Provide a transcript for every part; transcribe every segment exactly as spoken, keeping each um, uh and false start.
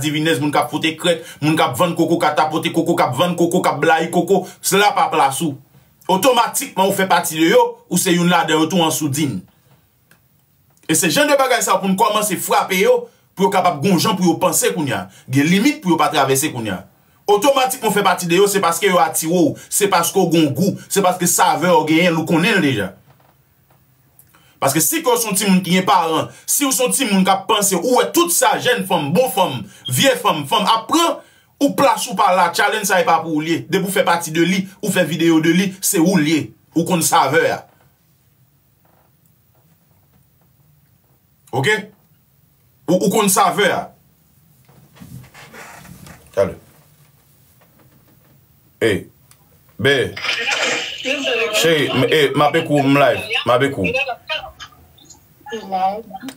divinèz, moun k ap fwote krèk, moun k ap vann koko, k ap tapote koko, k ap vann koko, k ap blayi koko, sela pa plas ou. Otomatikman, ou fè pati de yo, ou se youn ladan yo tou an soudin. E se jan de bagay sa yo pou n kòmanse frape yo, pou yo kapab gon jan pou yo panse kounye a. Gen limit pou yo pa travèse kounye a. Otomatikman, ou fè pati de yo, se paske yo atire w, se paske w gon gou, se paske savè w genyen, ou konnen l deja. Paske si ke w se yon timoun ki gen paran, si w se yon timoun k ap panse, ou wè tout sa, jèn fanm, bon fanm, vye fanm, fanm ap pran, ou plas ou pa la, challenge sa e pa pou ou l ye. Depi w fè pati de li, ou fè videyo de li, se ou l ye. Ou konn savè a. Oke? Ou, ou konn savè a. Talè. Ey, be, cheri, m, ey, m ap ekou, m live, m ap ekou.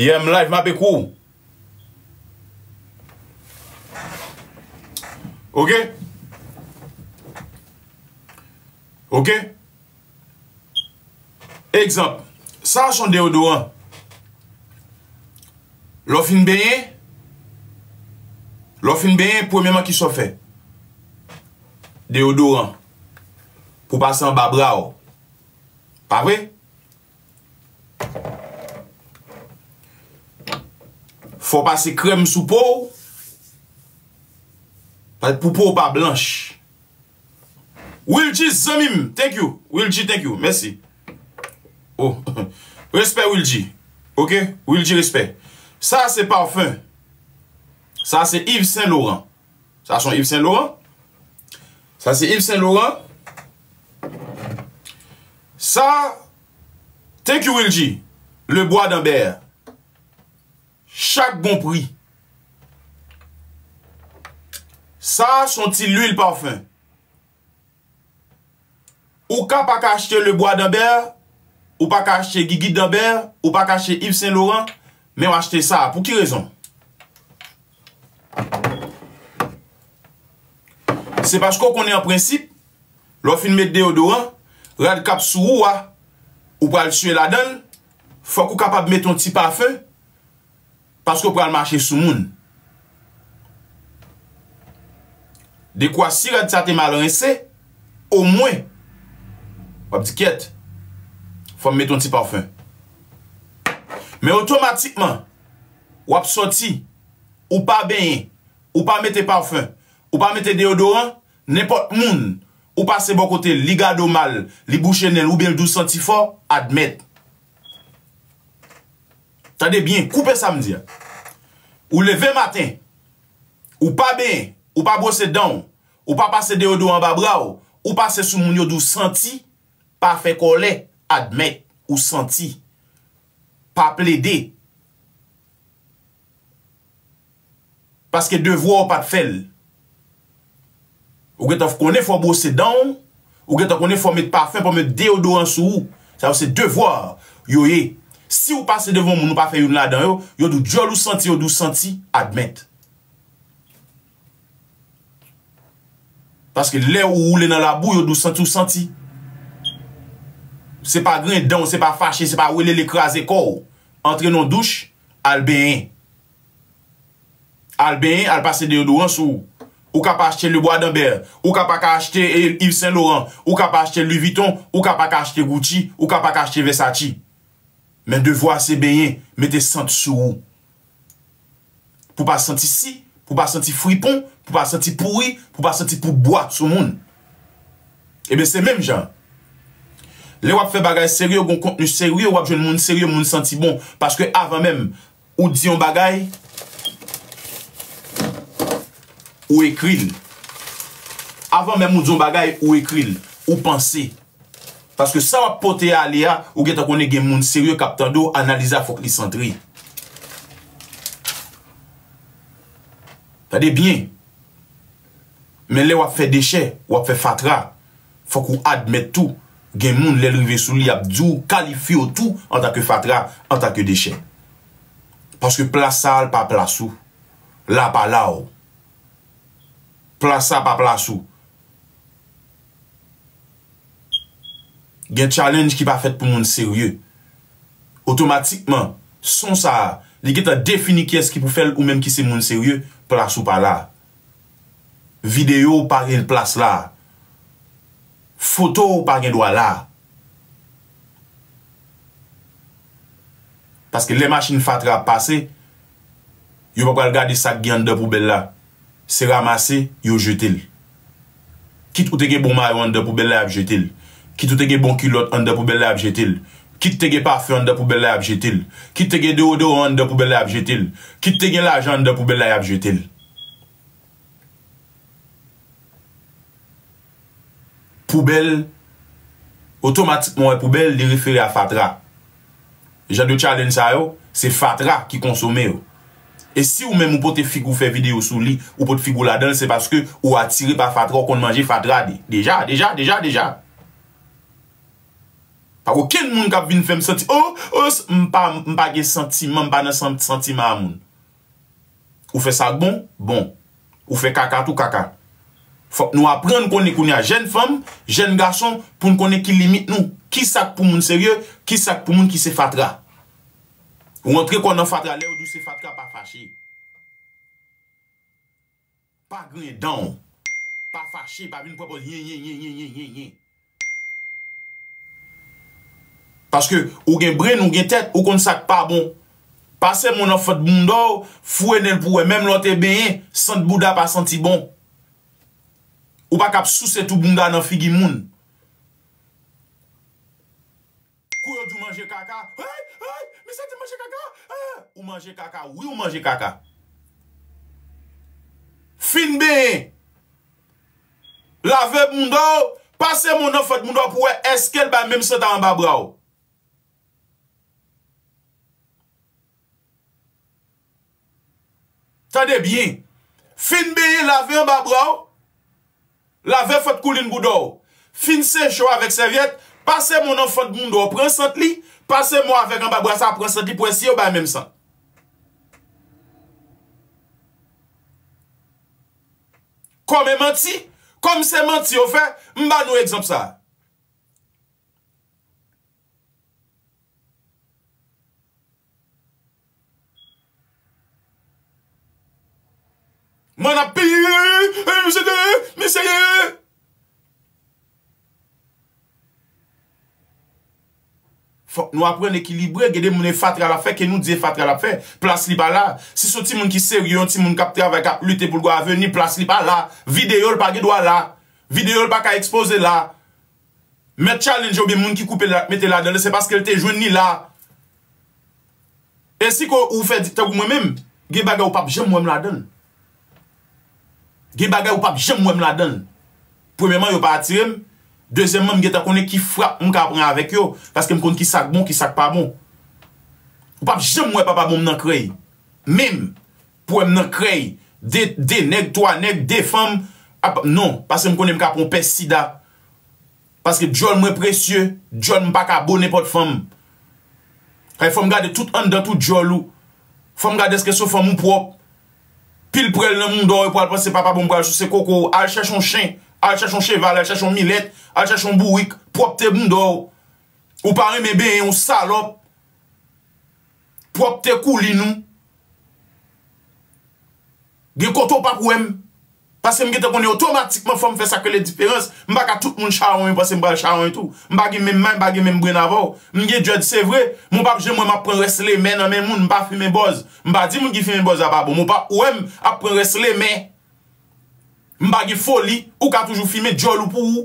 Yeah, m live, m ap ekou. Oke? Oke? Egzanp, sa a se yon deyodoran. Lè w fin benyen, lè w fin benyen, premyèman, kisa w fè? Deyodoran. Pou pase anba bra w. Pa vre? Fò w pase krèm sou po w. Pou po w pa blanch. Wilgy, zanmi m, thank you. Wilgy, thank you. Mèsi. Oh. Respè, Wilgy. Oke? Wilgy, respè. Sa se pafen. Sa se Yves Saint Laurent. Sa se yon Yves Saint Laurent. Sa se Yves Saint Laurent. Sa, thank you, Wilgy. Le Bois d'Amber. Chak gon pri. Sa se yon ti lwil pafen. Ou ka pa ka achte Le Bois d'Amber, ou pa ka achte Gigi d'Amber, ou pa ka achte Yves Saint Laurent, men w achte sa. Pou ki rezon? Se paske w konnen an prensip, lè w fin met deyodoran, rad k ap sou ou a, ou pral siye ladan l, fòk ou kapab met yon ti pafen, paske w pral mache sou moun. Dekwa si rad sa te mal rense, omwen, w ap di, "Kyèt, fò m met yon ti pafen." Men otomatikman, w ap sòti, ou pa benyen, ou pa mete pafen, ou pa mete deyodoran, nenpòt moun, ou pase bò kote l, li gade w mal, li bouche nen l, oubyen l di w santi fò, admèt. Tande byen, koupe sa m di a. Ou leve maten, ou pa benyen, ou pa bwose dan w, ou pa pase deyodoran anba bra w, ou pase sou moun yo di w santi, pa fè kòlè, admèt, ou santi. Pa plede. Paske devwa w pa t fè l. Ou gentan konnen fò w bwose dan w, ou gentan konnen fò w met pafen, fò w met deyodoran sou ou. Sa yo se devwa yo ye. Si w pase devan moun, ou pa fè youn ladan yo, yo di w dyòl ou santi, yo di w santi, admèt. Paske lè ou woule nan labou, yo di w santi, ou santi. Se pa griyen dan w, se pa fache, se pa welele kraze kò w. Antre nan douch, al benyen. Al benyen, al pase deyodoran sou ou. Ou ka pa achte Le Bois d'Amber, ou ka pa ka achte, eh, Yves Saint Laurent, ou ka pa achte Louis Vuitton, ou ka pa ka achte Gucci, ou ka pa ka achte Versace. Men devwa se benyen, mete sant sou ou. Pou pa santi si, pou pa santi fripon, pou pa santi pouri, pou pa santi poud bwa sou moun. Ebyen, se menm jan. Lè w ap fè bagay serye, gon kontni serye, w ap jwenn moun serye, moun santi bon. Paske avan menm ou di yon bagay, ou ekri l. Avan menm ou di yon bagay, ou ekri l. Ou panse. Paske sa w ap pote ale a, ou gentan konnen gen moun serye k ap tande w, analiz la fòk li santre. Tande byen. Men lè w ap fè dechè, w ap fè fatra, fòk ou admèt tou, gen moun lè l rive sou li, y ap di w, kalifye w tou antanke fatra, antanke dechè. Paske plas sa a, l pa plas ou. La pa la w. Plas sa pa plas ou. Gen challenge ki pa fèt pou moun serye. Otomatikman, son sa a, li gentan defini kiyès ki pou fè l, ou menm ki se moun serye, plas ou pa la. Videyo w pa gen plas la. Foto w pa gen dwa la. Paske lè machin fatra ap pase, yo pa pral gade sa k gen anndan poubèl la. Se ranmase, yo jete l. Kit ou te gen bon mayo anndan poubèl la, y ap jete l. Kit ou te gen bon kilòt anndan poubèl la, y ap jete l. Kit te gen pafen anndan poubèl la, y ap jete l. Kit te gen deodoran anndan poubèl la, y ap jete l. Kit te gen lajan anndan poubèl la, y ap jete l. Poubèl, otomatikman, w wè poubèl, li refere a fatra. Jan de challenge sa yo, se fatra ki konsome yo. E si ou menm ou pote figi w fè videyo sou li, ou pot figi w ladan l, se paske ou atire pa fatra, ou konn manje fatra de-, deja, deja, deja, deja. Pa okenn moun k ap vin fè m santi, oh, oh, s-, m pa, m pa gen santiman, m pa nan san-, santiman a moun. Ou fè sa k bon, bon. Ou fè kaka tou, kaka. Fòk nou aprann konnen kounye a, jèn fanm, jèn gason, pou n konnen ki limit nou. Ki sa k pou moun serye, ki sa k pou moun ki se fatra. Ou antre kò w nan fatra, lè yo di w se fatra, pa fache. Pa griyen dan w. Pa fache, pa vin pran pòz yen, yen, yen, yen, yen, yen, yen. Paske ou gen brenn, ou gen tèt, ou konn sa k pa bon. Pase men w nan fant bounda w, foure nen l pou w wè, menm lè w te benyen, sant bouda pa santi bon. Ou pa ka ap souse tou bounda nan figi moun. Kou yo di w manje kaka, hey, hey, misye di manje kaka, ah, ou manje kaka, wi, ou manje kaka. Fin benyen, lave bounda w, pase men w nan fant bounda w pou w wè èske l bay menm sant a anba bra w. Tande byen. Fin benyen, lave anba bra w, lave fant koulin bouda w. Fin seche w avèk sèvyèt, pase men w nan fant bounda w, pran sant li, pase men w avèk anba bra sa, pran sant li pou wè si yo bay menm sant. Kòm e manti, kòm se manti yo fè, m ba nou egzanp sa. Mwen ap peye, eh, misye, misye. Fòk nou aprann ekilibre, gen de moun e fatra l ap fè, ke nou di e fatra l ap fè. Plas li pa la. Si se yon timoun ki serye, yon timoun k ap travay, k ap lite pou l gon avni, plas li pa la. Videyo l pa gen dwa la. Videyo l pa ka ekspoze la. Mèt challenge oubyen moun ki koupe l, mete ladan l, se paske l te jwenn li la. E si ke ou fè di, tankou mwen menm, gen bagay ou p ap janm wè m ladan l. Gen bagay ou p ap janm wè m ladan l. Premyèman, yo pa atire m. Dezyèmman, m gentan konnen ki frap m ka pran avèk yo, paske m konn ki sa k bon, ki sa k pa bon. Ou p ap janm wè papa bon m nan krèy. Menm pou wè m nan krèy. De, de nèg, twa nèg, de fanm. Ap, non, paske m konnen m ka pran yon pès sida. Paske djòl mwen presye, djòl m pa ka bo nenpòt fanm. Fò m gade tout anndan tout djòl ou. Fò m gade èske se yon fanm ou pwòp. Pil prèl nan mouda w, yo pral panse papa bon m pral souse koko w. Al chèche yon chen, al chèche yon cheval, al chèche yon milèt, al chèche yon bourik. Pwòpte mouda w. Ou pa renmen benyen, ou salòp. Pwòpte koulin ou. Gen kote w p ap wè m. Paske m gentan konnen otomatikman fò m fè sa k rele diferans. M pa ka tout moun chawony, panse m pral chawony tou. M pa gen menm may, m pa gen menm brenn avè w. M gen dread, se vre, men w p ap janm wè m ap pran rès lemè nan men moun, m pa fimen bòz. M pa di moun ki fimen bòz la pa bon, men w p ap wè m ap pran rès lemè. M pa gen foli, ou ka toujou fimen djòl ou pou ou.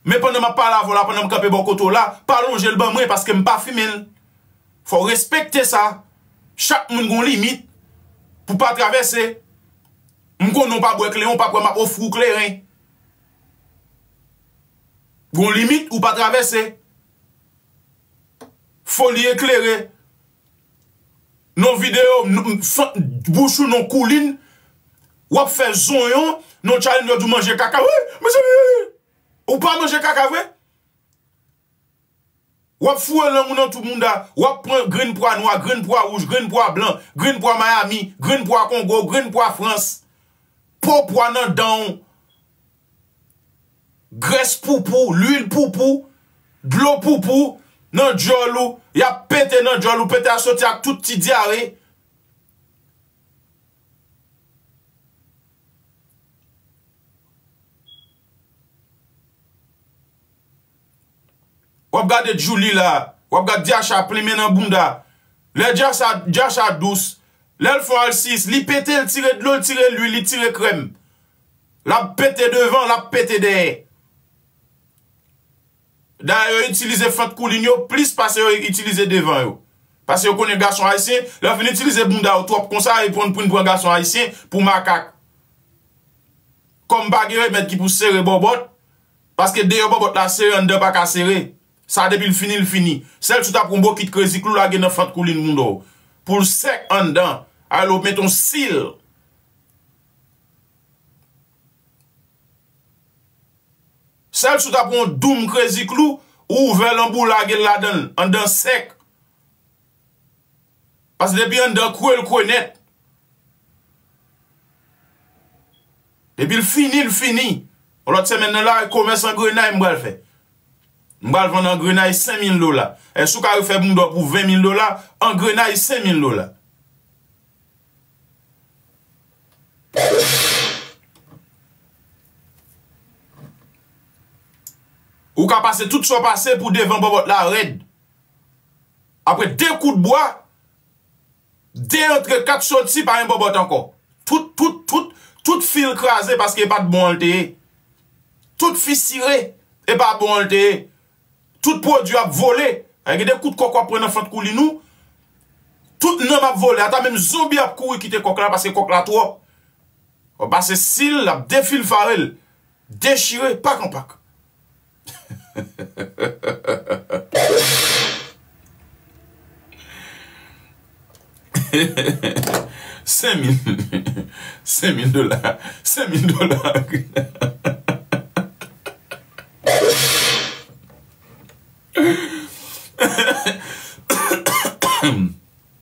Men pandan m ap pale avè w la, pandan m kanpe bò kote w la, pa lonje l ban mwen, paske m pa fimen l. Fò w respekte sa. Chak moun gon limit pou pa travèse. M konnen w pa bwè kleren, w p ap wè m ap ofri w kleren. Gon limit ou pa travèse. Foli eklere. Nan videyo, n-, n-, fan-, bouch ou nan koulin, w ap fè zonyon, nan challenge yo di w manje kaka. Wi, mesye, wi, wi. Ou pa manje kaka vre? W ap foure lang ou nan twou bounda, w ap pran grenn pwa nwa, grenn pwa wouj, grenn pwa blan, grenn pwa Miami, grenn pwa Kongo, grenn pwa Frans, po pwa nan dan w, grès poupou, lwil poupou, dlo poupou nan djòl ou, y ap pete nan djòl ou, pete a soti ak tout ti dyare. W ap gade Djouly la, w ap gade Dyacha plenmen nan bounda. Lè Dyacha, Dyacha dous, lè l fè yon alsiyis, li pete, l tire dlo, l tire lwil, li tire krèm. L ap pete devan, l ap pete dèyè. Dayè, yo itilize fant koulin yo plis pase yo itilize devan yo. Pase yo konnen gason ayisyen, lè yo fin itilize bounda yo twòp konsa, yo pran, pran, pran gason ayisyen pou makak. Kòm pa gen remèd ki pou sere bòbòt, paske deyò bòbòt la sere, anndan pa ka sere. Sa depi l fini, l fini. Sèl si w ta pran yon bokit krezi klou lage nan fant koulin bounda w. Pou l sèk anndan, alò w mete yon sil. Sèl si w ta pran yon doum krezi klou, ou ouvè lanbou lage l ladan l, anndan sèk. Paske depi anndan kwe, l kwe nèt. Depi l fini, l fini. Yon lòt semèn nan la, e komès angrenay m pral fè. M pral vann angrenay senk mil dola. Èske w ka refè bounda w pou ven mil dola? Angrenay senk mil dola. Ou ka pase tout sa w pase pou devan bòbòt la rèd. Apre de kout bwa, de antre, kat soti, pa gen bòbòt ankò. Tout, tout, tout, tout fil kraze paske e pa t bon an l te ye. Tout fisire, e pa bon an l te ye. Tout pwodui ap vole. Ay, gen de kout kòk w ap pran nan fant koulin ou. Tout nanm ap vole. Ata menm zonbi ap kouri kite kòk la paske kòk la twòp. W ap pase sil, l ap defilfare l. Dechire, pak an pak. Senk mil. Senk mil dola. Senk mil dola.